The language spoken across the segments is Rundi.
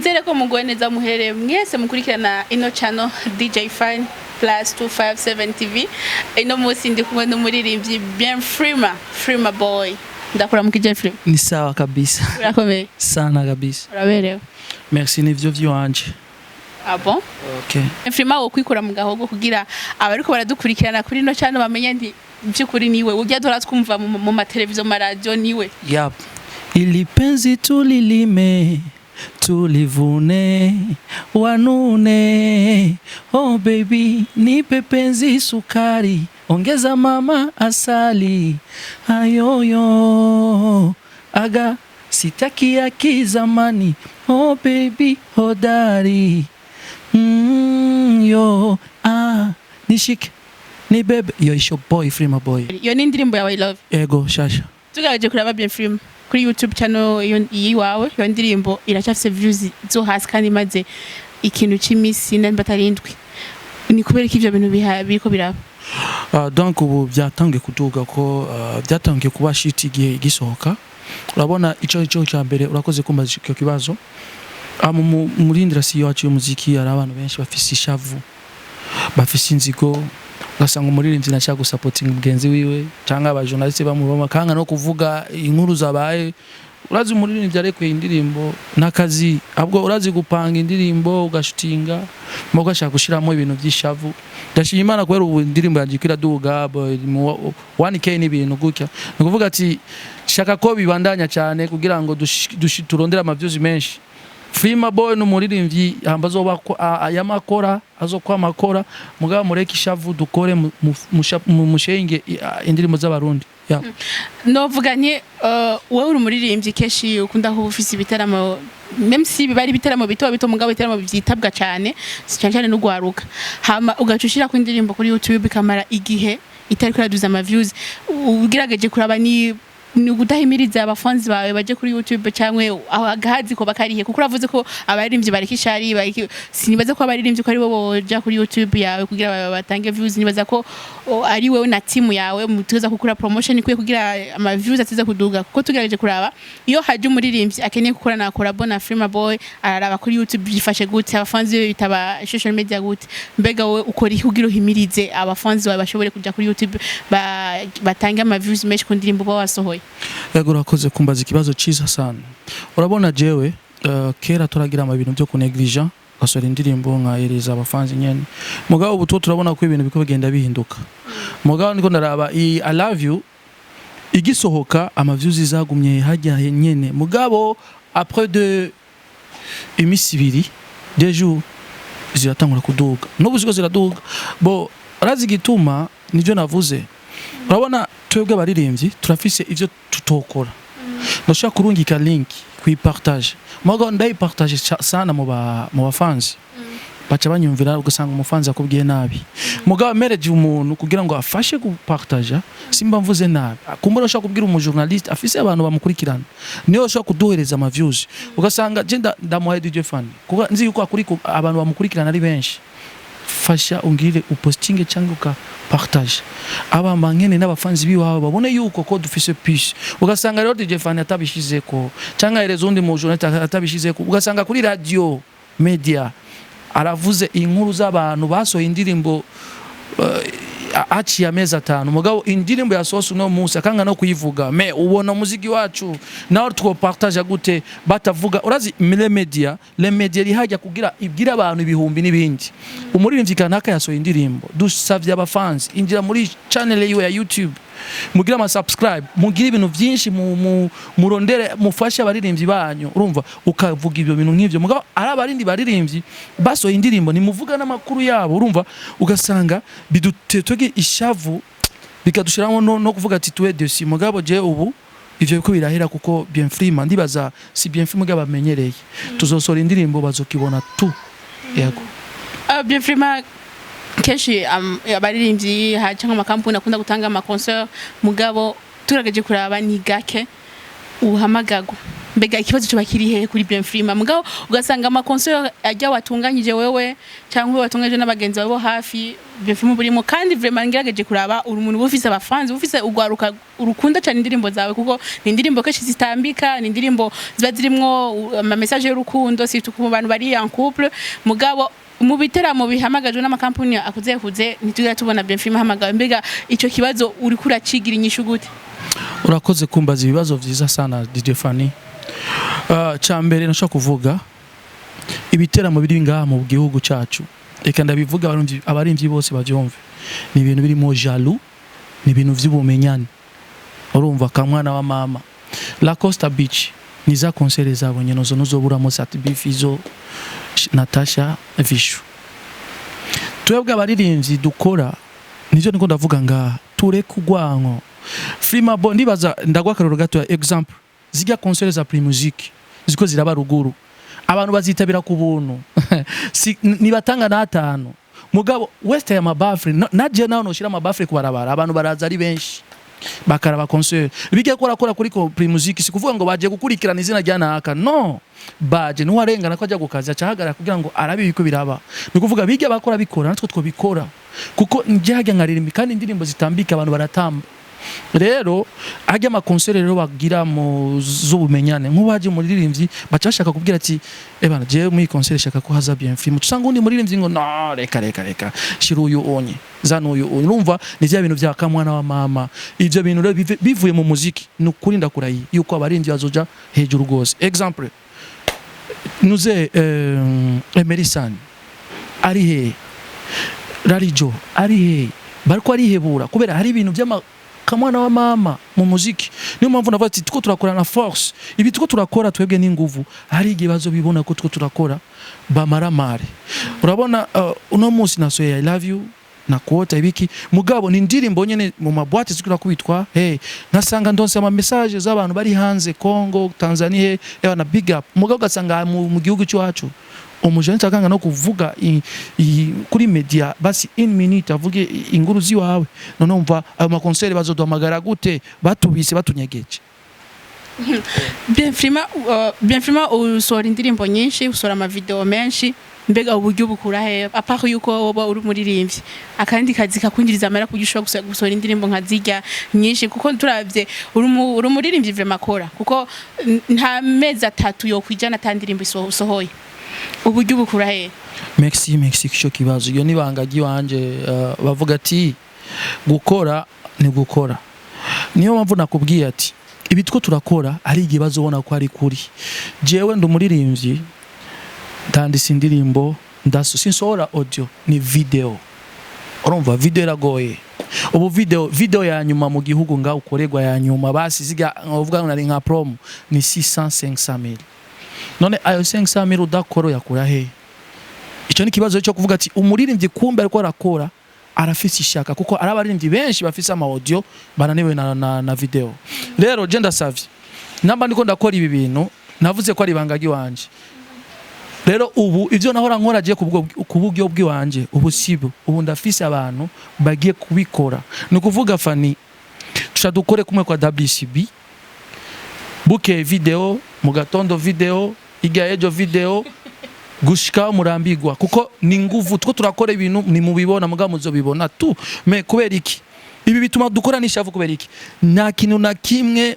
Nizere ko muguwe neza muherereye mwese mukurikirana ino channel DJ Fine Plus 257 TV. Ino munsi ndi kumwe n'umuririmbyi Bien Frima, Frima Boy. Ndakuramukije, Frima. Ni sawa kabisa. Urakomeye? Sana kabisa. Uraberewe. Merci, nivyo vy'iwanje. Ah bon? Okay. Frima, wo kwikura mu gahogo kugira abariko baradukurikirana kuri ino channel bamenye nti by'ukuri niwe ujya duhora twumva mu mateleviziyo, mu maradiyo, niwe. Yap. Ili penzi tulilime, tulivune, wanune. Oh baby, nipe penzi sukari, ongeza mama asali. Ayoyo aga sitaki ya kizamani. Oh baby, hodari, yo ah nishike ni bebe yo. It's your boy Frima Boy. Iyo ni indirimbo yawe I Love? Ego shasha. Tugerageje kuraba, Bien Frima, kuri YouTube channel iyo iwawe, iyo ndirimbo iracyafise views zo hasi kandi imaze ikintu c'imisi nimba atari indwi. Ni kubera ko ivyo bintu biriko biraba? Donc ubu byatangiye kuduga ko byatangiye kuba shit igihe gisohoka. Urabona, ico cya mbere, urakoze kumbaza icyo kibazo. Muri industry yacu y'umuziki hari abantu benshi bafise ishavu, bafise inzigo, ugasanga umuririmbyi nashaka gusapotinga mugenzi wiwe cyangwa abajournaliste bamubama kanga no kuvuga inkuru zabaye. Urazi umuririmbyi arekuye indirimbo n'akazi, ahubwo urazi gupanga indirimbo, ugashutinga, mu ugashaka gushiramo ibintu by'ishavu. Ndashima Imana kubera ubu indirimbo yanjye iko iraduga mu 1K n'ibintu gutya. Ni ukuvuga ati shaka ko bibandanya cyane kugira ngo turondere ama views menshi. Frima Boy ni umuririmbyi hamba azoba yamakora, azokwama akora, mugabo mureke ishavu, dukore mushenge indirimbo z'Abarundi, yeah. Novuga nti wowe uri umuririmbyi, kenshi ukunda kuba ufise ibitaramo, même si biba ari ibitaramo bito bito, mugabo ibitaramo vyitabwa cyane cyane cyane n'ugwaruka, hama ugaca ushirako indirimbo kuri YouTube ikamara igihe itariko iraduza ama views. Ugerageje kuraba, ni ugudahimiriza abafanzi bawe baje kuri YouTube cyangwa agahazi ko bakarihe? Kuko uravuze ko abaririmbyi bareka ishari, sinibaza ko abaririmbyi ko ari bo boja kuri YouTube yawe kugira batange views. Nibaza ko ari wewe na team yawe mutuza gukora promotion ikwiye kugira ama views atiza kuduga. Kuko tugerageje kuraba, iyo haje umuririmbyi akeneye gukora na collabo na Frima Boy, araraba kuri YouTube byifashe gute, abafanzi be bitaba social media gute. Mbega wowe ukora iki kugira uhimirize abafanzi bawe bashobore kuja kuri YouTube batange ama views menshi ku ndirimbo baba wasohoye? Yego, urakoze kumbaza ikibazo ciza sana. Urabona jewe, kera turagira ama bintu byo kunegligea, ugasohora indirimbo nkahereza abafanzi nyene, mugabo ubu two turabona ko ibintu biko bigenda bihinduka. Mugabo niko ndaraba iyi I Love You igisohoka, ama views zagumye hajya nyene, mugabo après de imisi 2, 2 jours, ziratangura kuduga. N'ubu ziko ziraduga. Bo urazi igituma? Nivyo navuze. Urabona, twebwe abaririmbyi turafise ivyo tutokora. Ndashaka kurungika link kuyipartage, mugabo ndayipartage sana mu bafanzi baca banyumvira, ugasanga umufanzi akubwiye nabi. Mugabo mereje umuntu kugira ngo afashe gupartaja, simba mvuze nabi. Kumbura ushaka kubwira umujournaliste afise abantu bamukurikirana, niyo ushaka kuduhereza ama views, ugasanga je ndamuhaye DJ Fan kuko nzi yuko akuri abantu bamukurikirana ari benshi. Fasha ungire upostinge cyangwa uka partage, aba nkene n'abafanzi biwawe babone yuko ko dufise peace. Ugasanga rero DJ Fan atabishizeko, cyangwa ahereza undi mu journaliste atabishizeko, ugasanga kuri radio media aravuze inkuru z'abantu basohoye indirimbo haciye amezi 5, mugabo indirimbo yasohose uno munsi akanga no kuyivuga. Mais ubona umuziki wacu nawe twopartage gute batavuga? Urazi les media rihajya kugira ibwira abantu ibihumbi n'ibindi: umuririmbyi kanaka yasohoye indirimbo, dusavye abafansi injira muri channel yiwe ya YouTube, mugire ama subscribe, mugire ibintu byinshi, murondere mufashe abaririmbyi banyu. Urumva, ukavuga ibyo bintu nk'ivyo, mugabo ari abarindi baririmbyi basohoye indirimbo nimuvuga n'amakuru yabo. Urumva, ugasanga bidutetwege ishavu, bikadushiramo no kuvuga ati tuwe desi. Mugabo je ubu ivyo biko birahera, kuko Bien Frima, ndibaza si Bien Frima mugabo bamenyereye, tuzosohora indirimbo bazokibona tu, yego. Bien Frima, kenshi abaririmbyi cyangwa amakampuni akunda gutanga ama concert, mugabo tugerageje kuraba ni gake uhamagagwa. Mbega ikibazo cyo bakiri hehe kuri Bienfrima? Mugabo ugasanga ama concert ajya watunganyije wewe cyangwa watunganyije n'abagenzi bawe bo hafi, Bienfrima burimo. Kandi vraiment ngerageje kuraba, uri umuntu uba ufise abafanzi, uba ufise ugwaruka urukunda cyane indirimbo zawe, kuko ni indirimbo kenshi zitambika, ni indirimbo ziba zirimwo ama message y'urukundo, surtout ku bantu bari en couple. Mugabo mu biteramo bihamagajwe n'amakampuni akuze kuze, ntitugira tubona Bienfrima ahamagawe. Mbega ico kibazo uriko uracigira inyishu gute? Urakoze kumbaza ibibazo vyiza sana, DJ Fanny. Ca mbere nashaka kuvuga, ibiteramo biri ngaha mu gihugu cacu, reka ndabivuga abarimvyi bose bavyumve, ni ibintu birimo jaloux, ni ibintu vy'ubumenyane. Urumva, kamwana wa mama, La Costa Beach ni za concert zabo nyene zo nuzoburamo Sat-B, Fizo, Natasha, Vishu. Twebwe abaririmbyi dukora nivyo niko ndavuga ngaha, tureke urwanko. Frima bo ndibaza ndagwa akaroro gato ya exemple, zijya concert za Primusic ziko ziraba ruguru, abantu bazitabira ku buntu, si nibatanga n'atanu. Mugabo west ya mabafre naje naho noshira amabafre kubarabara, abantu baraza ari benshi bakaraba concert. Bijya kora kora kuri ko Primusic, si kuvuga ngo baje gukurikirana izina rya naka, no baje nuwarengana ko ajya gukaza acahagarara kugira ngo arabe ibiko biraba. Ni kuvuga bijya bakora bikora, natwe twobikora, kuko njye hajya nkaririmba kandi indirimbo zitambika, abantu baratamba. Rero hajya ama concert rero bagira mu z'ubumenyane, nk'ubu haje umuririmbyi, baca bashaka kubwira ati: "Ebana, jewe muri concert shaka ko haza bien film." Usanga undi muririmbyi ngo: "No, reka reka reka, shira uyu onye, zana uyu onye." Urumva, ni bya bintu bya kamwana wa mama. Ivyo bintu rero bivuye mu muziki, ni ukuri ndakurahiye yuko abaririmbyi bazoja hejuru gose. Exemple, nuze Emery San ari he, Rarijo ari he, bariko arihebura kubera hari ibintu by'ama kamwana wa mama mu muziki. Niyo mpamvu navuga ati tuko turakora na force, ibi tuko turakora twebwe n'inguvu, hari igihe bazobibona ko tuko turakora bamaramare. Urabona, uno munsi nasohoye "I Love You" na kuota ibiki, mugabo ni indirimbo nyene mu ma boîte zikura kubitwa. Hey, nkasanga ndonse ama message z'abantu bari hanze, Congo, Tanzania, ewa na big up. Mugabo ugasanga mu gihugu cyacu umujene akanga no kuvuga kuri media basi une minute avuge inkuru ziwawe. None umva, ayo ma concert bazoduhamagara gute batubise batunyegeje? Bienfrima, Bienfrima, usohora indirimbo nyinshi, usohora ama video menshi. Mbega uburyo bukura he, à part yuko woba uri umuririmbyi, akandi kazi kakwinjiriza amahera kuburyo ushobora gusohora indirimbo nka zirya nyinshi? Kuko turavye uri umuririmbyi vraiment akora, kuko nta mezi 3 yokwijana ata ndirimbo usohoye. Uburyo bukura he? Merci, merci ico kibazo. Iyo nibanga ry'iwanje. Bavuga ati gukora ni gukora. Niyo mpamvu nakubwiye ati ibi two turakora ari igihe bazobona ko ari kuri. Jewe ndi umuririmbyi, ndanditse indirimbo, ndaso sinsohora audio, ni video. Urumva, video iragoye ubu. Video ya nyuma mu gihugu nga ukorerwa ya nyuma basi ziga uvuga ngo nari nka promo ni 600 500 mille. None ayo 500 mille udakora yakura he? Icyo ni ikibazo cyo kuvuga ati umuririmbyi kumbe ariko arakora, arafise ishaka, kuko ari abaririmbyi benshi bafise ama audio bananiwe na video. Rero je ndasavye, namba ndiko ndakora ibi bintu, navuze ko ari ibanga ry'iwanje. Rero ubu ivyo nahora nkora je ku buryo bw'iwanje, ubu sibo, ubu ndafise abantu bagiye kubikora. Ni ukuvuga Fani, tuca dukore kumwe kwa WCB, buke video mu gatondo, video hirya y'ejo, video gushika murambigwa, kuko ni nguvu two turakora ibintu. Ni mubibona muga muzobibona tu. Mais kubera iki ibi bituma dukora n'ishavu? Kubera iki nta kintu na kimwe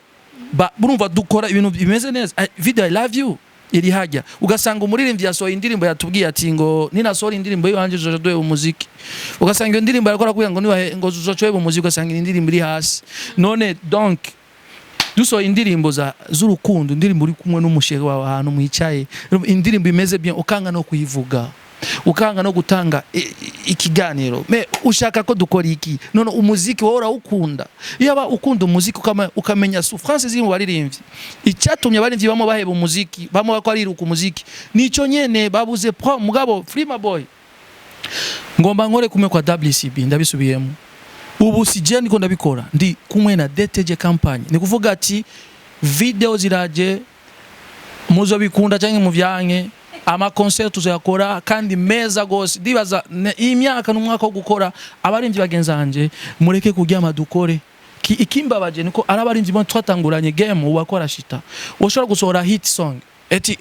burumva dukora ibintu bimeze neza? Video "I Love You" iri hajya, ugasanga umuririmbyi yasohoye indirimbo, yatubwiye ati ngo ninasohora indirimbo yiwanje uzoja duheba umuziki. Ugasanga iyo ndirimbo arakora kugira ngo niba ngo uzoca uheba umuziki, ugasanga indirimbo iri hasi. None donc dusohoye indirimbo za z'urukundo, indirimbo uri kumwe n'umu chéri wawe ahantu mwicaye, indirimbo imeze bien, ukanga no kuyivuga, ukanga no gutanga ikiganiro. Mais ushaka ko dukora iki? None umuziki wowe urawukunda? Yaba ukunda umuziki ukamenya souffrance ziri mu baririmbyi, icyatumye abaririmbyi bamwe baheba umuziki, bamwe bako ariruka umuziki, nico nyene babuze pro. Mugabo Frima Boy, ngomba nkore kumwe kwa WCB. Ndabisubiyemo, ubu si je ndiko ndabikora, ndi kumwe na DTG company. Ni kuvuga ati video ziraje, muzobikunda cyangwa muvyanke, ama concert tuzoyakora kandi meza gose. Ndibaza iyi myaka n'umwaka wo gukora. Abaririmbyi bagenzi banje, mureke kuryama, dukore. Ikimbabaje niko ari abarinzi bo twatanguranye game, ubu akora shita. Ushobora gusohora hit song eti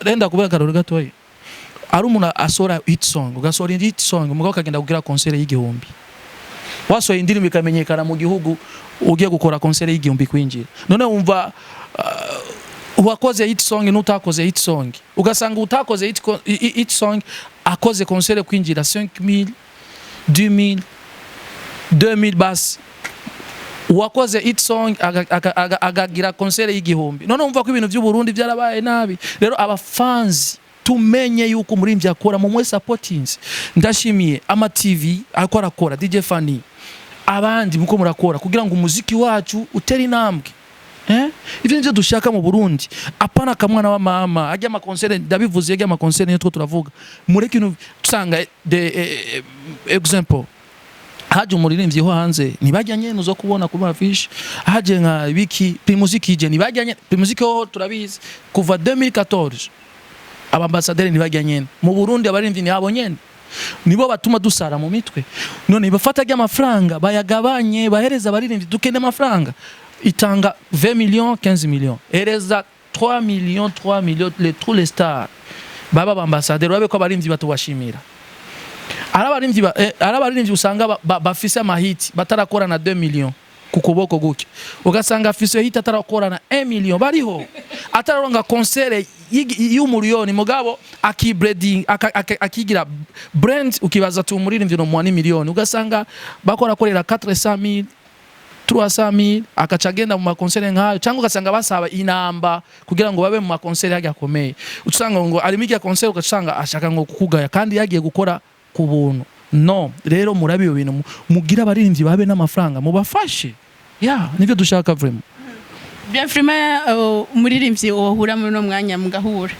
renda kubera karori gatoya, ari umuntu asohora hit song, ugasohora indi hit song, umugabo akagenda kugira concert y'igihumbi. Wasohoye indirimbo ikamenyekana mu gihugu, ugiye gukora concert y'igihumbi kwinjira. None wumva uwakoze hit song n'utakoze hit song, ugasanga utakoze hit song akoze concert kwinjira 5000, 2000, 2000 basi, uwakoze hit song akagira concert y'igihumbi. None wumva ko ibintu by'u Burundi byarabaye nabi. Rero abafanzi tumenye yuko umuririmbyi akora mu mwe supportings. Ndashimiye ama TV akora akora, DJ Fanny, abandi muko murakora kugira ngo umuziki wacu utere intambwe. Ivyo nivyo dushaka mu Burundi, apana kamwana wa mama ajya ama concert. Ndabivuze, ajya ama concert niyo two turavuga. Mureke ibintu usanga de example haje umuririmbyi ho hanze, ntibajya nyene uzo kubona ku mafishi. Haje nka biki, Primusic ije, ntibajya nyene. Primusic ho turabizi kuva 2014, abambasaderi ntibajya nyene mu Burundi, abaririmbyi ni abo nyene, nibo batuma dusara mu mitwe. None bafata amafaranga bayagabanye, bahereza abaririmbyi. Dukende amafaranga itanga 20 millions, 15 millions, hereza 3 millions, 3 millions les tous les stars baba abambasaderi, babe ko abaririmbyi batubashimira. Ari abaririmbyi ari abaririmbyi usanga bafise amahiti batarakora na 2 millions ku kuboko gutya, ugasanga afise hit atarakora na 1 million, bariho atararonga concert y'umuriyoni, mugabo akibranding akigira brand, ukibaza ati umuririmbyi no muwa ni miliyoni, ugasanga bakora korera 400,000, 300,000, akaca agenda mu makonsere nk'ayo, cyangwa ugasanga basaba inamba kugira ngo babe mu makonsere yagiye akomeye. Usanga ngo arimo igihe konsere, ugasanga ashaka ngo kukugaya kandi yagiye gukora ku buntu. No rero murabi ibyo bintu mugire abaririmbyi babe n'amafaranga, mubafashe ya nivyo dushaka vraiment. Bien Freema, umuririmbyi wohura muri uno mwanya mugahura,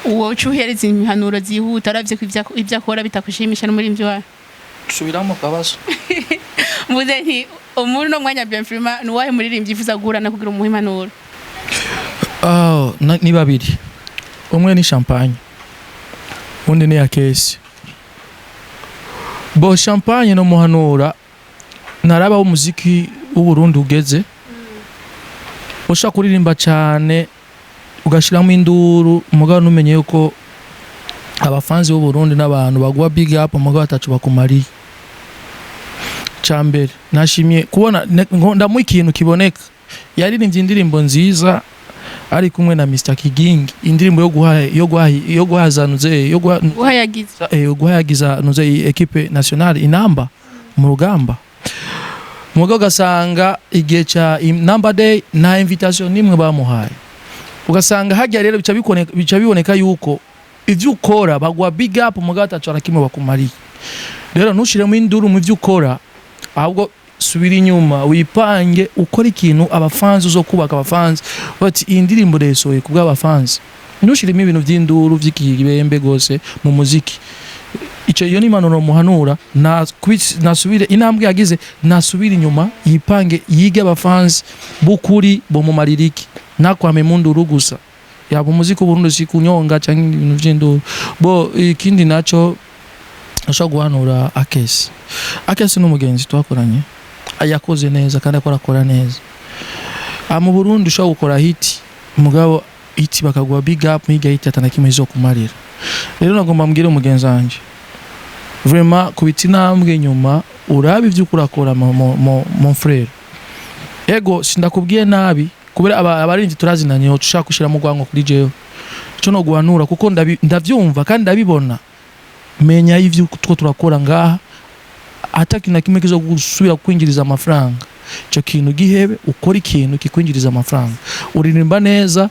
uwo uca uhereza impanuro zihuta uravye ko ivyo akora bitakushimisha, n'umuririmbyi wawe? Subiramo kabazo. Mvuze nti muri uno mwanya, Bien Freema, ni uwahe muririmbyi yifuza guhura no kugira umuhe impanuro? Oh, ni babiri. Umwe ni Champagne, undi ni Akesi. Bo Champagne no muhanura naraba umuziki w'Uburundi ugeze, ushaka kuririmba cyane ugashiramo induru, mugabo numenye yuko abafanzi b'u Burundi n'abantu baguha big up, mugabo atacu bakumariye. Cambere nashimye kubona ndamuha ikintu kiboneka, yaririmbye indirimbo nziza ari kumwe na Mr Kigingi, indirimbo yo guha yo guhazanuze yo guha Guhayagiza. Guhayagiza nuze iyi équipe nationale Inamba mu Rugamba. Mugabo ugasanga igihe ca Namba Day nta invitation nimwe bamuhaye. Ugasanga hajya rero bica biboneka yuko ivyo ukora bagwa big up, mugabo ataco na kimwe bakumariye. Rero ntushiremo induru mu ivyo ukora, ahubwo subira inyuma, wipange, ukora ikintu abafanzi uzo kubaka abafanzi bati iyi ndirimbo resoye ku bw'abafanzi. Ntushiremo ibintu vy'induru vy'ikibembe gose mu muziki. Ico iyo ni impanuro muhanura. Nasubire intambwe yagize, nasubire inyuma, yipange, yige abafanzi b'ukuri bomumarira iki, nakwame mu nduru gusa. Yaba umuziki w'Uburundi si kunyonga canke ibintu vy'induru. Bo ikindi naco ashobora guhanura Akesi, Akesi n'umugenzi twakoranye, yakoze neza kandi akora akora neza. Ah, mu Burundi ushobora gukora hit, mugabo hit bakaguha big up, hirya hit atana kimwe izokumarira. Rero nagomba mbwire umugenzi wanje vraiment, kubita intambwe inyuma, urabe ivyo uriko urakora, mon frère. Ego sindakubwiye nabi, kubera abarinzi turazinanye, ushaka gushiramo urwango kuri jewe. Ico no guhanura, kuko ndavyumva kandi ndabibona, menya ivyo two turakora ngaha ata kintu na kimwe kizo gusubira kwinjiriza amafaranga. Ico kintu gihebe, ukora ikintu kikwinjiriza amafaranga. Uririmba neza,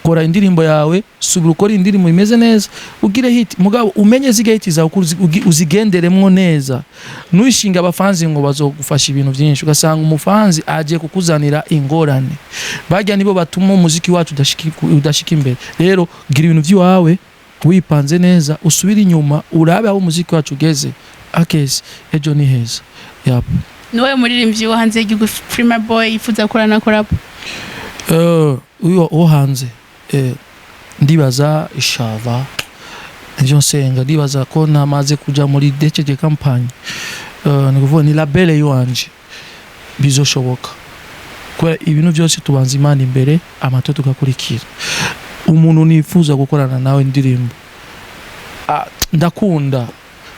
kora indirimbo yawe, subira ukora indirimbo imeze neza, ugire hit, mugabo umenye ziga hit zawe uko uzigenderemwo neza. Ntushinge abafanzi ngo bazogufasha ibintu byinshi, ugasanga umufanzi agiye kukuzanira ingorane. Barya nibo batuma umuziki wacu udashika imbere. Rero gira ibintu by'iwawe wipanze neza, usubire inyuma, urabe aho umuziki wacu ugeze. Akesi, ejo ni heza, yap. Niwe muririmbyi wo hanze y'igihugu Freema Boy yifuza gukorana na collab? Uyo wo hanze, ndibaza ishava nivyo nsenga, ndibaza ko namaze kuja muri DCG company, ni kuvuga ni label yiwanje. Bizoshoboka kubera ibintu byose tubanza Imana imbere, amato tugakurikira. Umuntu nifuza gukorana nawe indirimbo, ndakunda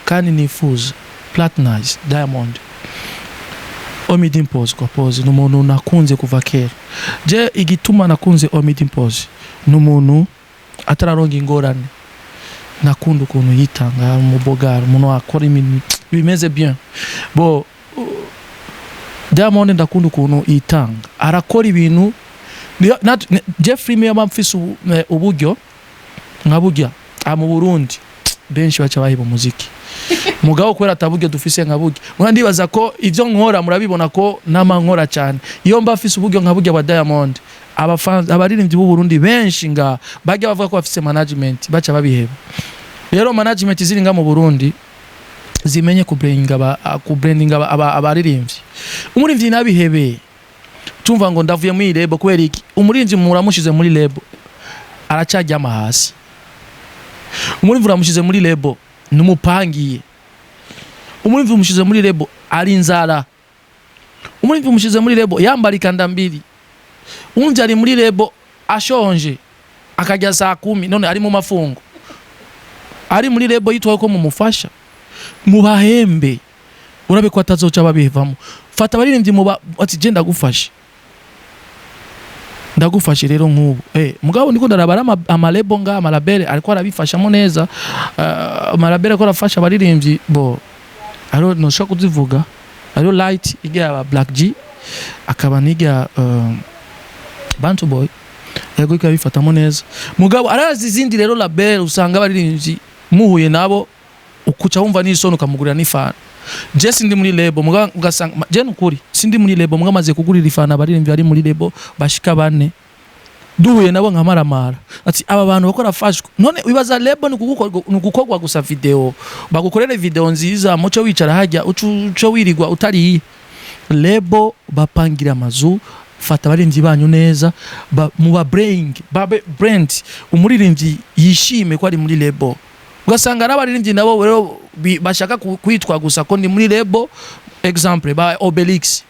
kandi nifuza Platnumz, Diamond, Ommy Dimpoz kwa Pose. Ni umuntu nakunze kuva kera. Je igituma nakunze Ommy Dimpoz, ni umuntu atararonga ingorane. Nakunda ukuntu yitanga mu bogara, umuntu akora ibintu bimeze bien. Bo Diamond ndakunda ukuntu yitanga, arakora ibintu. Jeffrey niyo mpamvu mfise uburyo nka burya aha mu Burundi benshi baca bahiba umuziki, mugabo kubera ataburyo dufise nka burya, mwa ndibaza ko ivyo nkora murabibona ko nama nkora cyane. Iyo mba mfise uburyo nka burya bwa Diamond, abafans, abaririmbyi b'u Burundi benshi nga bajya bavuga ko bafise management baca babiheba. Rero management ziri nga mu Burundi zimenye ku branding abaririmbyi. Umuririmbyi nabihebe tumva ngo ndavuye muri label. Kubera iki? Umuririmbyi muramushize muri label, aracaryama hasi. Umuririmbyi uramushize muri label, numupangiye. Umuririmbyi umushize muri label, ari inzara. Umuririmbyi umushize muri label, yambara ikanda mbiri. Umuririmbyi ari muri label ashonje, akajya saa 10, none ari mu mafungo, ari muri label yitwaye ko mumufasha. Mubahembe, urabe ko atazoca babivamo. Fata abaririmbyi muba ati: "Je ndagufashe, ndagufashe." Rero nk'ubu mugabo ndiko ndaraba ari ama label nga ama label ariko arabifashamo neza. Ama label ariko arafasha abaririmbyi, bo hariho ntushobora kuzivuga, hariho Light ijya Black G, akaba n'ijya Bantu Boy, yego ikabifatamo neza. Mugabo arazi izindi rero label usanga abaririmbyi muhuye nabo ukuca wumva n'isoni ukamugurira n'ifana. Je sindi muri label, muga ugasanga je nukuri sindi muri label, muga maze kugurira ifana abaririmbyi bari muri label bashika bane. Duhuye nabo nkamaramara ati: "Aba bantu bakora fashwe." None wibaza label ni ugukorwa gusa video, bagukorere video nziza, muco wicara hajya uco wirirwa utariye? Label bapangira amazu. Fata abaririmbyi banyu neza, muba brand, babe brand, umuririmbyi yishime ko ari muri label. Ugasanga n'abaririmbyi nabo rero bashaka kwitwa gusa ko ni muri label. Exemple ba Obelix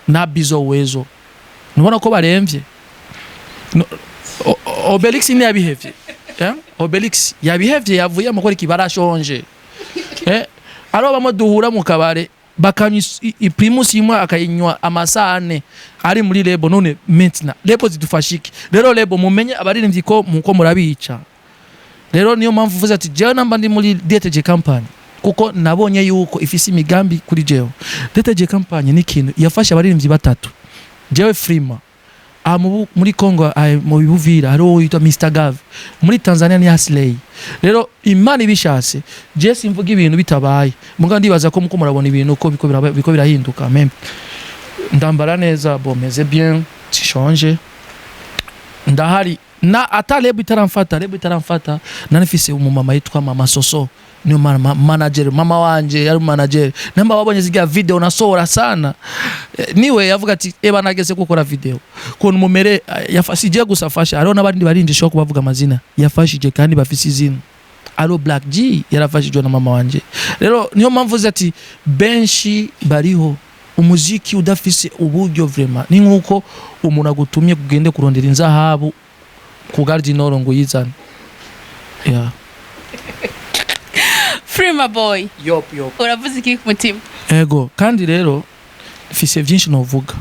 na Bizo Wezo, nubona ko baremvye. No, Obelix ni yabihevye, eh? Obelix yabihevye, yavuye mu gukora iki? Barashonje. Ariho bamwe duhura mu kabare bakanywa Primus imwe, akayinywa amasaha 4, ari muri label. None maintenant label zidufasha iki? Rero label, mumenye abaririmbyi ko muko murabica. Rero niyo mpamvu uvuze ati jewe namba ndi muri DTG Company, kuko nabonye yuko ifise imigambi kuri jewe. DTG Company ni ikintu yafashe abaririmbyi batatu, jewe Frima aha muri Congo, aha mu Buvira hariho uwo yitwa Mr Gav, muri Tanzania ni Asley. Rero Imana ibishatse, je simvuga ibintu bitabaye, muga ndibaza ko muko murabona ibintu ko biko birahinduka. Même ndambara neza, bon, meze bien, sishonje, ndahari. Na ata label itaramfata, label itaramfata, nari umumama yitwa Mama Soso, niyo manager. Mama wanje yari manager. Namba wabonye zirya video nasohora sana, niwe yavuga ati: "Eba nageze gukora video kuntu mumere." Yafashije gusa, afasha, hariho n'abandi barindi shobora kubavuga amazina yafashije kandi bafise izina. Aro Black G yarafashijwe na mama wanje. Rero niyo mpamvu uzi ati benshi bariho umuziki udafise uburyo, vraiment ni nkuko umuntu agutumye kugende kurondera inzahabu ku Gare du Nord ngo uyizane, yeah. Frima Boy. Yop yop. Uravuze iki ku mutima? Ego, kandi rero mfise vyinshi novuga,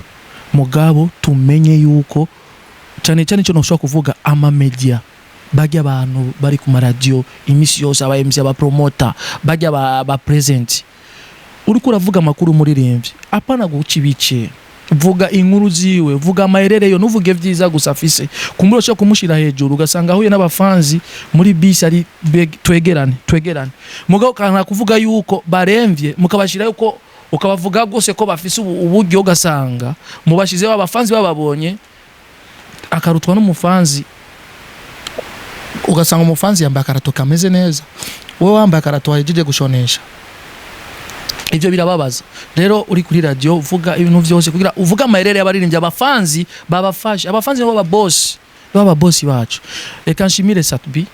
mugabo tumenye yuko cyane cyane icyo noshobora kuvuga, ama media bajya, abantu bari ku maradiyo iminsi yose, aba MC, aba promoter bajya ba present, uriko uravuga amakuru umuririmbyi, apana guca ibice. Vuga inkuru ziwe, vuga amaherereyo, ntuvuge vyiza gusa afise. Kumbura ushobora kumushira hejuru, ugasanga ahuye n'abafanzi muri bisi ari twegerane twegerane, mugabo kana kuvuga yuko baremvye, mukabashira yuko ukabavuga rwose ko bafise uburyo, ugasanga mubashizeho abafanzi bababonye akarutwa n'umufanzi. Ugasanga umufanzi yambaye akarato kameze neza, wowe wambaye akarato wahejeje gushonesha. Ivyo birababaza. Rero uri kuri radio, uvuga ibintu vyose kugira uvuga amaherere y'abaririmbyi, abafanzi babafashe. Abafanzi nibo ba boss, nibo ba boss bacu. Reka nshimire Satbi.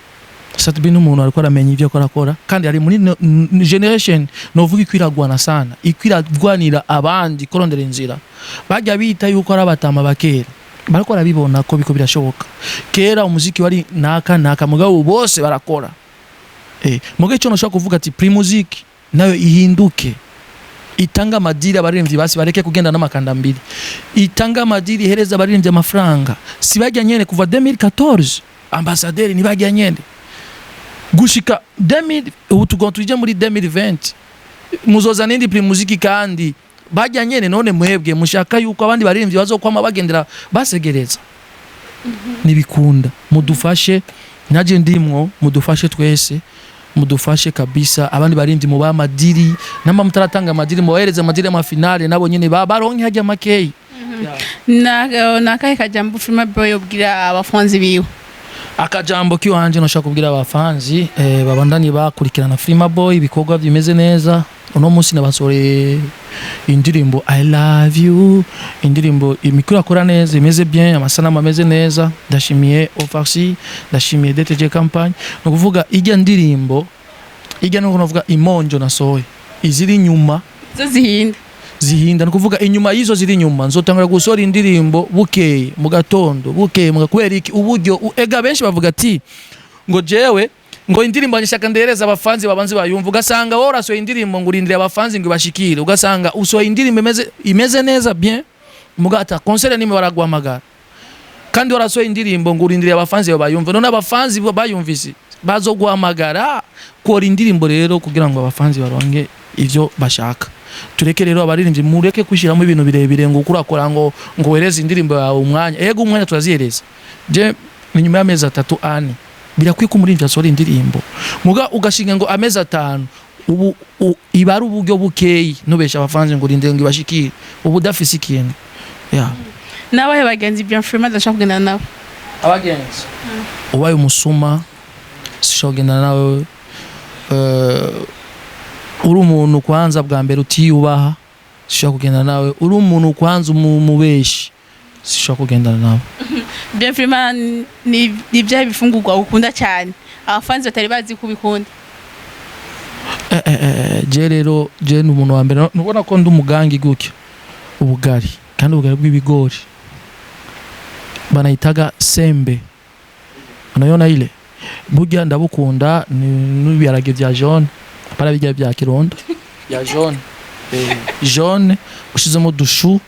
Sat-B ni umuntu ariko aramenya ivyo akora akora, kandi ari muri generation novuga ikwiragwana sana, ikwiragwanira abandi, kurondera inzira. Bajya bita yuko ari abatama bakera, bariko barabibona ko biko birashoboka. Kera umuziki wari naka naka, mugabo bose barakora. Mugabo ico noshobora kuvuga ati Primusic nayo ihinduke, itanga amadiri abaririmbyi, basi bareke kugenda n'amakanda mbiri, itanga amadiri, ihereza abaririmbyi amafaranga. Si bajya nyene kuva 2014 ambassadeur, ntibajya nyene gushika 2000, ubu tugomba tuje muri 2020, muzoza n'indi Primusic kandi bajya nyene. None mwebwe mushaka yuko abandi baririmbyi bazokwama bagendera basegereza? Nibikunda mudufashe, naje ndimwo, mudufashe twese, mudufashe kabisa. Abandi barindi mu amadiri, namba mutaratanga amadiri, mubahereze amadiri y'amafinale, nabo nyene baronke hajya makeyi. Na nakahe kajambo Freema Boy ubwira abafanzi biwe? Akajambo kiwanje noshaka kubwira abafanzi, babandanye bakurikirana Freema Boy, ibikorwa bimeze neza. Uno munsi nabasoreye indirimbo I Love You, indirimbo imikuru akora neza, imeze bien, amasanamu ameze neza. Ndashimiye Ofarsi, ndashimiye DTG Company. Ni ukuvuga ijya ndirimbo ijya no kuvuga imonjo nasohoye, iziri inyuma zo zihinda. Zihinda. Ni ukuvuga inyuma y'izo ziri inyuma nzotangura gusohora indirimbo bukeye mu gatondo, bukeye mu kubera iki uburyo ega benshi bavuga ati ngo jewe ngo indirimbo nshaka ndereza abafanzi babanze bayumva. Ugasanga wowe urasohoye indirimbo ngo urindire abafanzi ngo ibashikire, ugasanga usohoye indirimbo imeze neza bien, muga ata concert nimwe baraguhamagara, kandi warasohoye indirimbo ngo urindire abafanzi bawe bayumve. None abafanzi bayumvise bazoguhamagara? Kora indirimbo rero kugira ngo abafanzi baronke ivyo bashaka. Tureke rero abaririmbyi, mureke kwishyiramo ibintu birebire ngo ukurakora ngo wereze indirimbo yawe umwanya. Ego, umwanya turazihereza. Je ni nyuma y'amezi 3, 4 birakwiye ko umuririmbyi asohora indirimbo, muga ugashinga ngo amezi 5 ubu iba ari uburyo bukeyi. Ntubeshe abafanzi ngo urindire ngo ibashikire ubu udafise ikintu, yeah. N'abahe bagenzi Bien Freema adashaka kugendana nabo? Abagenzi, ubaye umusuma sishobora kugendana nawe. Uri umuntu kwanza bwa mbere utiyubaha, sishobora kugendana nawe. Uri umuntu kwanza umubeshi, sishobora kugendana nawe. Bien Freema, ni ibyahe bifungurwa ukunda cyane abafanzi batari bazi ko ubikunda? Je rero, je ni umuntu wa mbere nubona ko ndi umugangi gutya, ubugari, kandi ubugari bw'ibigori banayitaga sembe, unaiona ile, burya ndabukunda n'ibiharage vya jaune, para bijya bya kirundo, bya jaune, jaune ushizemo dushu,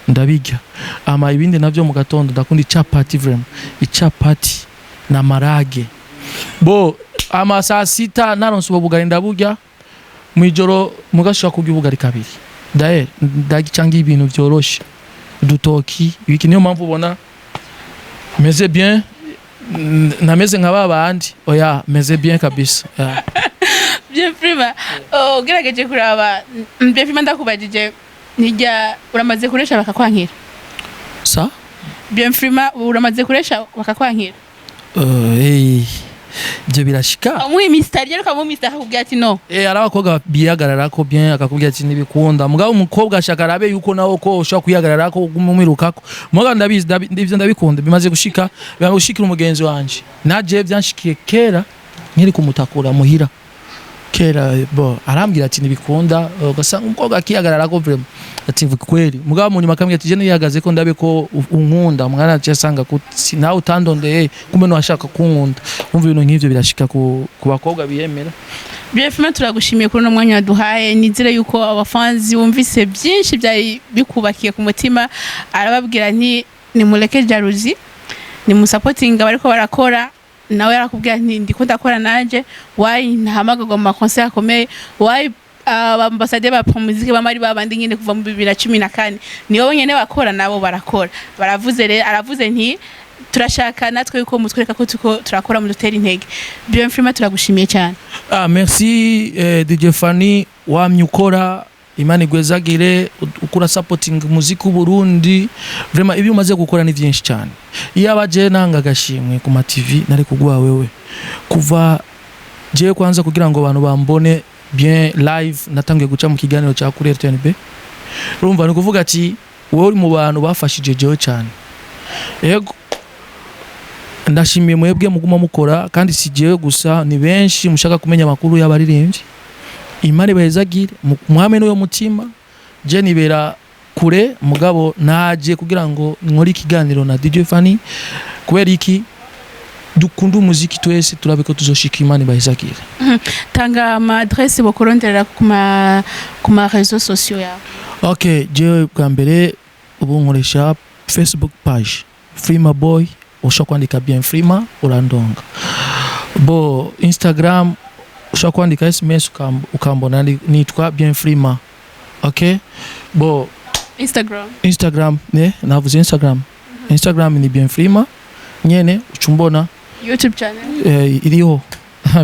ndabirya. Ama ibindi navyo mu gatondo ndakunda icapati, vraiment icapati na marage. Bo ama saa sita naronse ubwo bugari ndaburya, mwijoro mugashobora kurya ubugari kabiri. Dae ndagicanga ibintu vyoroshe, udutoki, ibiki. Niyo mpamvu ubona meze bien, ntameze nka babandi, oya, meze bien kabisa, yeah. Bien Freema, ugerageje kuraba, Bien Freema, ndakubajije nijya uramaze kuresha bakakwankira? Sa? Bien Freema, uramaze kuresha bakakwankira? Hey, ibyo birashika. Umuha mistari rero, ukamuha mistari akakubwira ati no. Hari abakobwa bihagararako bien, akakubwira ati ntibikunda, mugabo umukobwa ashaka arabe yuko nawe ko ushobora kwihagararako umwirukako. Mugabo ndabizi, ivyo ndabikunda, bimaze gushika, bimaze gushikira umugenzi wanje, naje byanshikiye kera nkiri kumutakura muhira kera. Bo arambwira ati ntibikunda, ugasanga umukobwa akihagararako vraiment, ati vuga kweli, mugabo mu nyuma akambwira ati je nihagaze ko ndabe ko unkunda mwana, aciye asanga ko nawe utandondeye, kumbe ntiwashaka kunkunda. Umva, ibintu nk'ivyo birashika ku bakobwa biyemera. Bien Freema, turagushimiye kuri uno mwanya waduhaye. Nizere yuko abafanzi bumvise byinshi byari bikubakiye ku mutima. Arababwira nti nimureke jalousie, nimusapotinga bariko barakora. Nawe yarakubwira nti ndiko ndakora nanje, why ntahamagarwa mu ma concert akomeye? Why abambasaderi ba Primusic bamari babandi nyene kuva mu 2014 nibo nyene bakora? Nabo barakora, baravuze rero, aravuze nti turashaka natwe yuko mutwereka ko tuko turakora, mudutera intege. Bien Freema, turagushimiye cyane. Ah, merci, DJ Fanny, wamye ukora, Imana igwezagire, ukura supporting muziki w'Uburundi. Vraiment ibyo umaze gukora ni byinshi cyane. Iyo abaje nanga agashimwe ku ma TV nari kuguha wewe. Kuva je kwanza kugira ngo abantu bambone bien live, natangiye guca mu kiganiro cya kuri RTNB. Urumva, ni kuvuga ati wowe uri mu bantu bafashije jewe cyane. Yego. Ndashimiye mwebwe muguma mukora, kandi si jewe gusa, ni benshi mushaka kumenya amakuru y'abaririmbyi. Imana ibahezagire, mwame n'uyo mutima. Je nibera kure, mugabo naje kugira ngo nkore ikiganiro na DJ Fanny. Kubera iki? Dukunda umuziki twese, turabe ko tuzoshika. Imana ibahezagire. Tanga ama adresse bokuronderera ku ma réseaux sociaux yawe. Okay, jewe bwa mbere ubu nkoresha Facebook page Frima Boy, ushobora kwandika Bien Frima urandonga. Bo Instagram ushobora kwandika SMS ukambona, nitwa Bien Frima. Okay, bo Instagram. Instagram ne navuze Instagram. Instagram ni Bien Frima nyene, ucumbona. YouTube channel? Iriho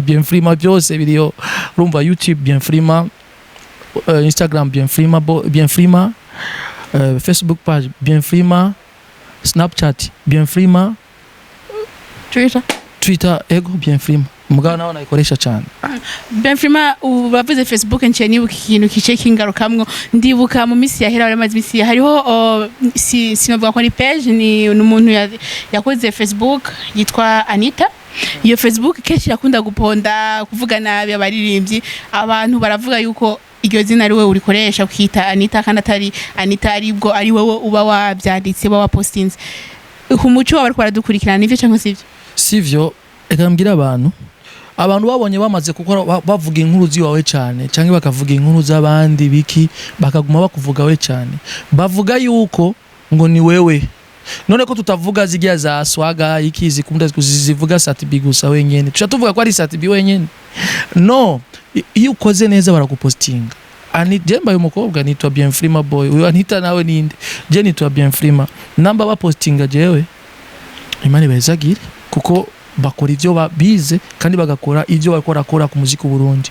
Bien Frima, byose biriho. Urumva, YouTube Bien Frima, Instagram Bien Frima, Bien Frima, Facebook page Bien Frima, Snapchat Bien Frima. Twitter? Twitter, ego, Bien Frima, mugabo nawe nayikoresha cyane. Benfrima, ubu bavuze Facebook, nciye nibuka ikintu kice kingarukamwo. Ndibuka mu minsi yahera, bari amaze iminsi hariho si sinovuga ko ari page, ni umuntu yakoze Facebook yitwa Anita. Iyo Facebook kenshi irakunda guponda, kuvuga nabi abaririmbyi. Abantu baravuga yuko iryo zina ari we urikoresha, ukita Anita kandi atari Anita, aribwo ari wowe uba wabyanditse, uba wapostinze. Ku muco wawe, bariko baradukurikirana, nivyo cyangwa sivyo? Sivyo. Reka mbwire abantu, abantu babonye bamaze gukora bavuga inkuru ziwawe cyane, cyangwa bakavuga inkuru z'abandi biki, bakaguma bakuvuga we cyane, bavuga yuko ngo ni wewe. None ko tutavuga zirya za swaga iki zikunda zivuga Sat-B gusa wenyene, tuca tuvuga ko ari Sat-B wenyene? No, iyo ukoze neza baragupostinga. Ani je mbaye umukobwa nitwa Bienfrima Boy, uyu Anita nawe ninde? Je nitwa Bienfrima. Namba bapostinga jewe, Imana ibahezagire, kuko bakora ivyo bize kandi bagakora ivyo bariko barakora ku muziki w'Uburundi.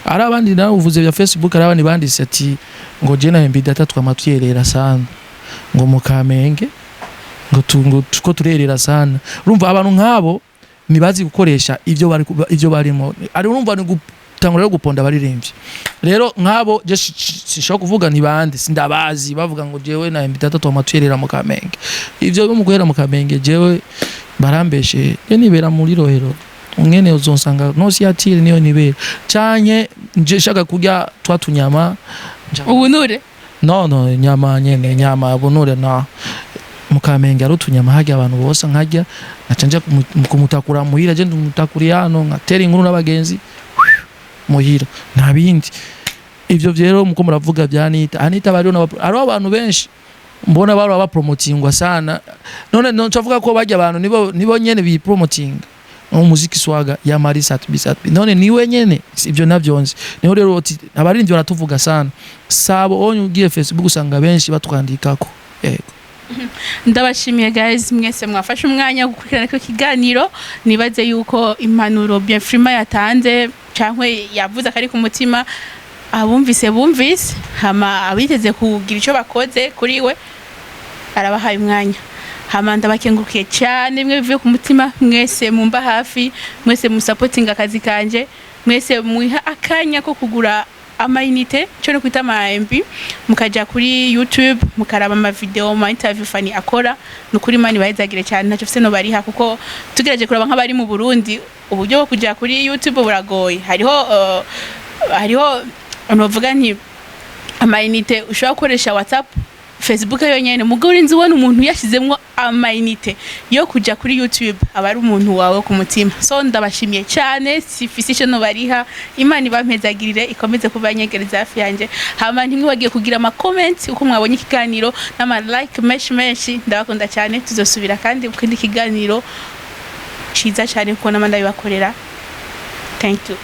Ari abandi nawe uvuze vya Facebook, ari abandi banditse ati ngo je na MB Data twama tuyerera sana ngo mu Kamenge, ngo ngo tuko turerera sana. Urumva, abantu nk'abo ntibazi gukoresha ivyo bari ivyo barimo. Ari urumva ni gutangura rero guponda abaririmbyi. Rero nk'abo je sinshobora kuvuga ni bande, sindabazi. Bavuga ngo jewe na MB Data twama tuyerera mu Kamenge. Ivyo byo mu guhera mu Kamenge, jewe barambeshe. Je nibera muri Rohero mwene, uzonsanga nosi yatire niyo nibera, canke nje shaka kurya twa tunyama Ubunure? No, nyama nyene, nyama bunure na mu Kamenge ari utunyama harya abantu bose nkarya, nkaca nja kumutakura muhira. Je ndumutakuriye hano, nkatera inkuru n'abagenzi muhira, nta bindi. Ivyo rero muko muravuga bya Anita, Anita bariho hariho abantu benshi mbona bari bapromotingwa sana. None no ncavuga ko bajya abantu nibo nyene bipromotinga umuziki swaga ya Mari Sat-B Sat-B. None niwe nyene ivyo navyo nzi. Niho rero uti abaririmbyi baratuvuga sana, sabo onye ugiye Facebook usanga benshi batwandikako, yego. Ndabashimiye guys mwese mwafashe umwanya wo gukurikirana kino kiganiro. Nibaze yuko impanuro Bienfrima yatanze cyangwa yavuze akari ku mutima, abumvise bumvise, hama abiteze kugira icyo bakoze kuri we arabahaye umwanya. Hama ndabakengurukiye cyane mwe bivuye ku mutima, mwese mumba hafi, mwese musapotinga akazi kanje, mwese mwiha akanya ko kugura amayinite, cyo no kwita ama MB, mukaja kuri YouTube mukaraba ama video, ama interview Fani akora. Nukuri Imana ibahezagire cyane. Ntacyo mfise no bariha, kuko tugerageje kuraba nk'abari mu Burundi, uburyo bwo kuja kuri YouTube buragoye. Hariho novuga nti amayinite ushobora gukoresha WhatsApp, Facebook yonyene, mugabo urinze ubona umuntu yashizemwo amayinite yo kuja kuri YouTube, aba ari umuntu wawe ku mutima. So ndabashimiye cyane, sifise ico nobariha. Imana ibampezagirire, ikomeze kubanyegereza hafi yanje. Hama ntimwibagiye kugira ama comment uko mwabonye ikiganiro n'ama like menshi menshi. Ndabakunda cyane, tuzosubira kandi ku kindi kiganiro ciza cyane kuko nama ndabibakorera. Thank you.